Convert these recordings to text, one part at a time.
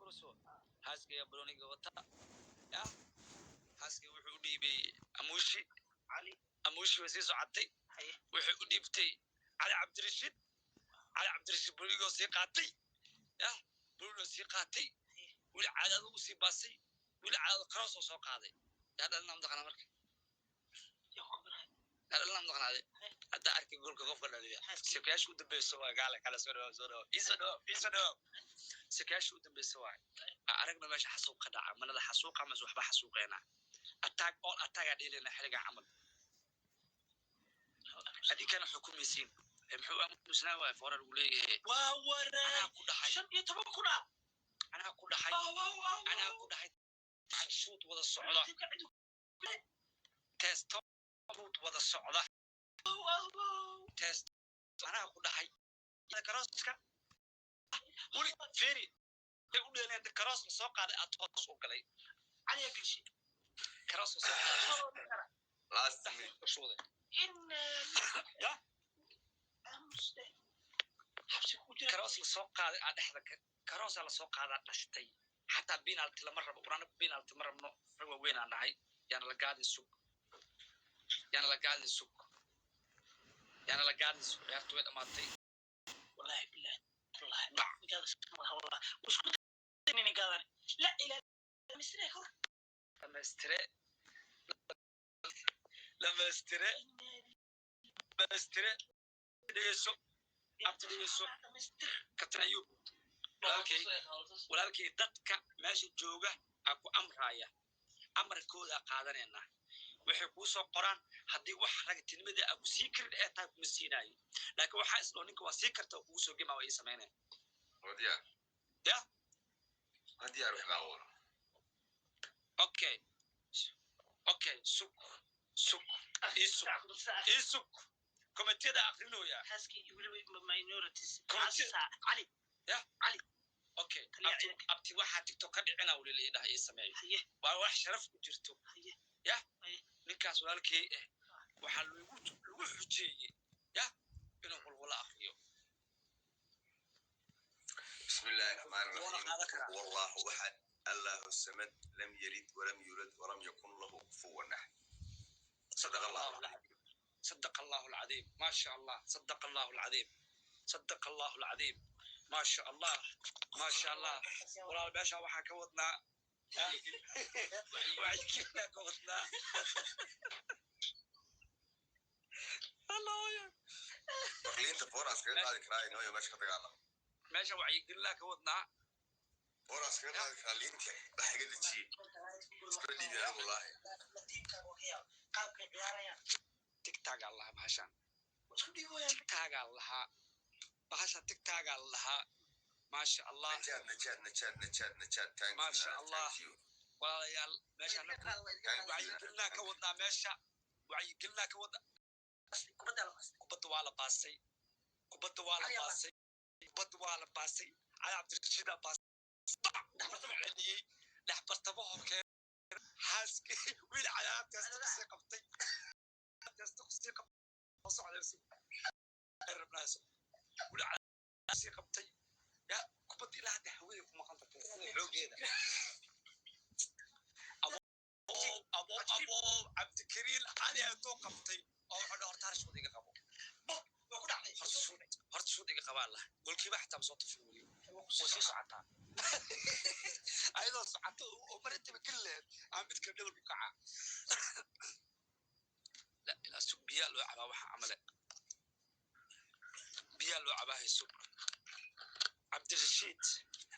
Kuluso xaaskayga balooniga wata ya xaaskay wuxuu u dhiibay Amuushi. Cali. Amuushi way sii socotay. Haye. Wuxuu u dhiibtay Cali Cabdirashiid. Cali Cabdirashiid baloonigoo sii qaatay, ya baloonigoo sii qaatay, weli Cadaado u sii baasay, weli Cadaado karoosoo soo qaaday. Yaa dhalina mataqaana marka? Yaa ku qabanaya? Yaa dhalina mataqaanaade? Hadda arkay goolka qofka dhaliya. Sekayaasha u dambeyso waay. Gaale kale, soo dhawaw, soo dhawaw, iisoo dhawaw, iisoo dhawaw. Sekayaasha u dambeyso waay. Aragna meesha xasuuq ka dhaca, manada xasuuqa mase waxba xasuuqeena. Attack, all attack aa dheelina xiliga camal. Adinkana xukumaysiin. Muxuu aamusnaa waay? Foora lagu leeyahay. Waa waray. Anaa ku dhahay. 15,000 ah. Anaa ku dhahay. Wow, wow, wow. Anaa ku dhahay shuud wada socda. Tiimka cidu. Testo shuud wada socda. Wow, wow, wow. Test anaa ku dhahay karooska weli feri ay u dheeleen. Karoos la soo qaaday aad toos u galay. Cali yaa gelshay. Karoos la soo qaaday. Last minute. Shuuday. In Ya. Aamuste. Xabsi ku jira. Karoos la soo qaaday aa dhexda karoosaa la soo qaadaa dhashtay. Xataa penalty lama rabo. War anagu penalty ma rabno, rag waaweyn aan dhahay. Yaana la gaadin, sug, yaana la gaadin, sug, yaana la gaadin, sug. Ciyaartu way dhamaatay. Wallahi billahi wallahi ninkaada malaha wallahi isku day ninkaadan la ilaa misre kor. Dhamaystire, dhamaystire, dhamaystire. Dhegeyso abti, dhegeyso. Dhamaystir. Kabtan Ayub, walaalkay, walaalkay, dadka meesha jooga aa ku amraaya, amarkooda qaadanaynaa. Waxay kuu soo qoraan haddii wax ragtinimada aa ku sii karin ee tahay, kuma siinaayo. Laakiin waxaa isdhoo ninka waa sii karta oo kugu soo gema, waa ii samaynaya. Waa diyaar. Ya. Waa diyaar, wax macquul. Okay, sug, sug, ii sug, ii sug, commentiyada akrinooya. Xaaskii iyo weliba minorities. Cali. Cali. Ya. Cali. Okay. Taliya abti ciidanka. Abti, waxaa TikTok ka dhicina weli la idhaha ii sameeyo. Haye. Waa wax sharaf ku jirto. Haye. Ya. Haye. Ninkaas walaalkay ah waxaa lagu xujeeyey ya inuu qulqulo akriyo. بسم الله الرحمن Wuuna الرحيم. qaadan karaa. والله أحد الله الصمد لم يلد ولم يولد ولم يكن له كفوا أحد. صدق الله العظيم. صدق الله العظيم، ما شاء الله، صدق الله العظيم، صدق الله العظيم، ما شاء الله، ما شاء الله. Walaal, meesha waxaa ka wadnaa wacyigelinaa ka wadnaa. Allah ya. Liinta fooraas kaga qaadi karaa inooyo meesha ka dagaalamo. Meesha wacyigelinaa ka wadnaa. Fooraas kaga qaadi karaa liinta, wax iga dejiye, iskula dhiibin anigu wallaahi. Tiimkaaga waa ka yaab qaabkay ciyaarayaan. Tigtagaa lahaa bahashaan. Waa isku dhiiboyaan. Tigtagaa lahaa bahasha, tigtagaa lahaa, maasha Allah. Najaad, najaad, najaad, najaad, najaad, thank you. ما شاء الله. Thank you. Walaalayaal, meesha anagu wacyigelinaa ka wadnaa, meesha wacyigelinaa ka wadnaa. Kubadda la baastay. Kubadda waa la baasay, kubadda waa la Cali aa baasay, kubadda waa la baasay. Cali Cabdirashiidaa baasay, dhexbartama celiyey, dhexbartama horkee xaaskii wiil calaam teesta kusii qabtay, teesta kusii qabtay, soo socdayso rabnaaso, wiil calaam sii qabtay ya kubadda ilaa hadda hawada ku maqan tahay sida xoogeeda. Abo abo abo, Cabdikariin Cali hadduu qabtay oo wuxuu dhahay, horta harshuud iga qabo. Waa ku dhacday. Horta shuud, horta shuud iga qabaa lah. Golkiiba xataa ma soo tufin weli, way sii socotaa ayadoo socoto oo mar intaba geli lahayd aan mid kale dhabar ku kacaa. La ilaa sug, biyaa loo cabaa, waxa camale biyaa loo cabaa. Hayso Cabdirashiid,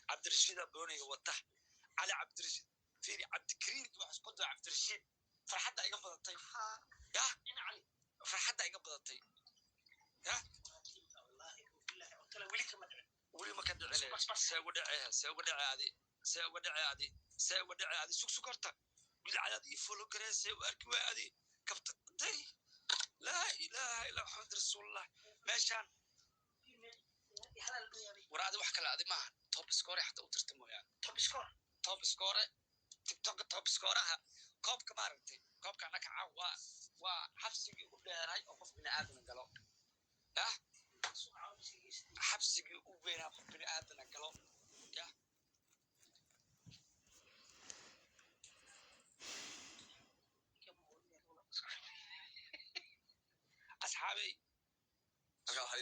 Cabdirashiidaa booniga wata, Cali Cabdirashiid. Fiiri Cabdikariin iyo waxa isku dara Cabdirashiid, farxadda iga badatay ya. In Cali. Farxadda iga badatay ya. Wallahi billahi oo kale weli kama dhicin. Weli ma ka dhicine. See uga dhacee? See uga dhacee adi? See uga dhacee adi? See uga dhacee adi? Sug, sug, horta bilcadaad ii follow garee, see u arki waay adi kabta day. Laa ilaaha illa Maxamed rasuulullah. Meeshaan Halal dheeri. War adi wax kale adi maaha, top score xataa u tirta mooyaan. Top score. Top score TikTok, top scoreaha koobka, maaragtay koobka annaka caaw waa xabsigii u dheeray oo qof bini aadana galo yah, xabsigii u weynaa qof bini aadana galo yah.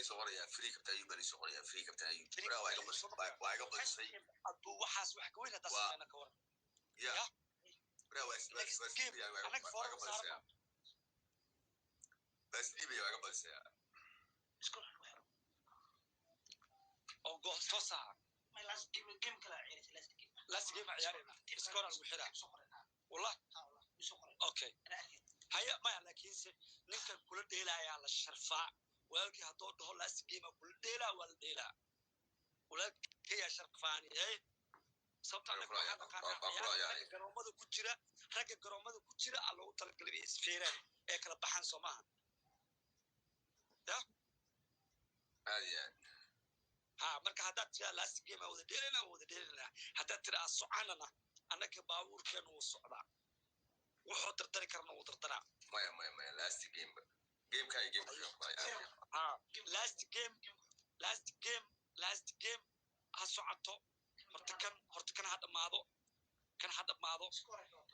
Laysoo qorayaa free Captain Ayub baa laysoo qorayaa, free Captain Ayub. Waraa waa iga waa iga badisay. Aduu waxaas wax ka weyn haddaa sameyna, ka waran? Ya. Ya. Waraa waa Next game, waa annaga iga foorarka badisay. saarno. Waa isdhiibaya, waa iga badisay. Iskool lagu xiro. Oo gool toos aha. My last game, game kala ciyaaraysa, last game. Last game aan ciyaarayna, score lagu xiraa. Soo qoray. Wallah. Ha, wallah, soo qoray. Okay. Ana arkay. Haya, maya, laakiinse ninkan kula dheelaayaa la sharfaa. Walaalkii haddoo dhaho last game aan kula dheelaa, waa la dheelaa. Walaalkayaa sharfaani. Hey, sababta annaga waxaan naqaanaa Waa kula ciyaarta ciyaaraya. Ragga garoomada ku jira aa loogu talagalay inay isfeeraan ee kala baxaan, soo maaha? Aad iyo aad. Ha, marka haddaad tiraa last game aan wada dheelayna, waan wada dheelaynaa. Haddaad tiraa socanana, annaga baabuurkeenu wuu socdaa, wuxuu dardari karana wuu dardaraa. Maya, maya, maya, last game, gameka iyo gameka Ha, last game, last game, last game ha socoto. Horta kan ha dhammaado, kan ha dhammaado.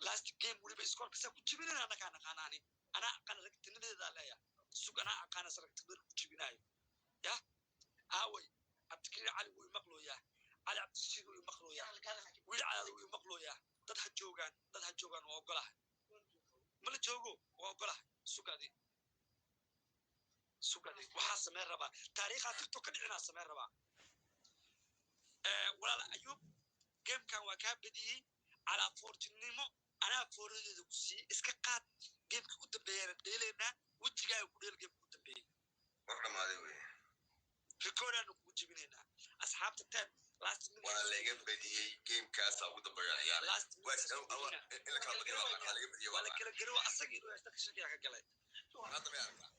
Last game weliba scoorka saa ku jibinayna annagaa naqaanaani. Anaa aqaana ragtinimadeedaa leeya. Sug, anaa aqaana ragtinimada ku jibinaayo. Ya aaway Cabdikariir Cali wuu imaqlooyaa, Cali Cabdirashiid wuu imaqlooyaa, wiil Cadaada wuu imaqlooyaa. Dad ha joogaan, dad ha joogaan, waa ogolahay. Ma la joogo, waa ogolahay. Sugadi, sugadi, waxaa sameyn rabaa taariikhaa TikTok ka dhicinaa sameyn rabaa. Walaal Ayuub, gamekan waa kaa badiyey calaa foortinimo. Anaa fooradeeda ku siiyey, iska qaad. Gameka u dambeeyana dheelaynaa, wejigaaga ku dheel gameka u dambeeyey. War dhamaaday wey. Recordaanu kugu jebinaynaa, asxaabta ten last minute. Waa laga badiyey, gamekaasaa ugu dambeeya ciyaaray. Last minute. In la kala badiyo waa laga badiyey. Waa la kala garowa, asaga inuu haysta qashinkaa ka galay. Hadda may aragtaa?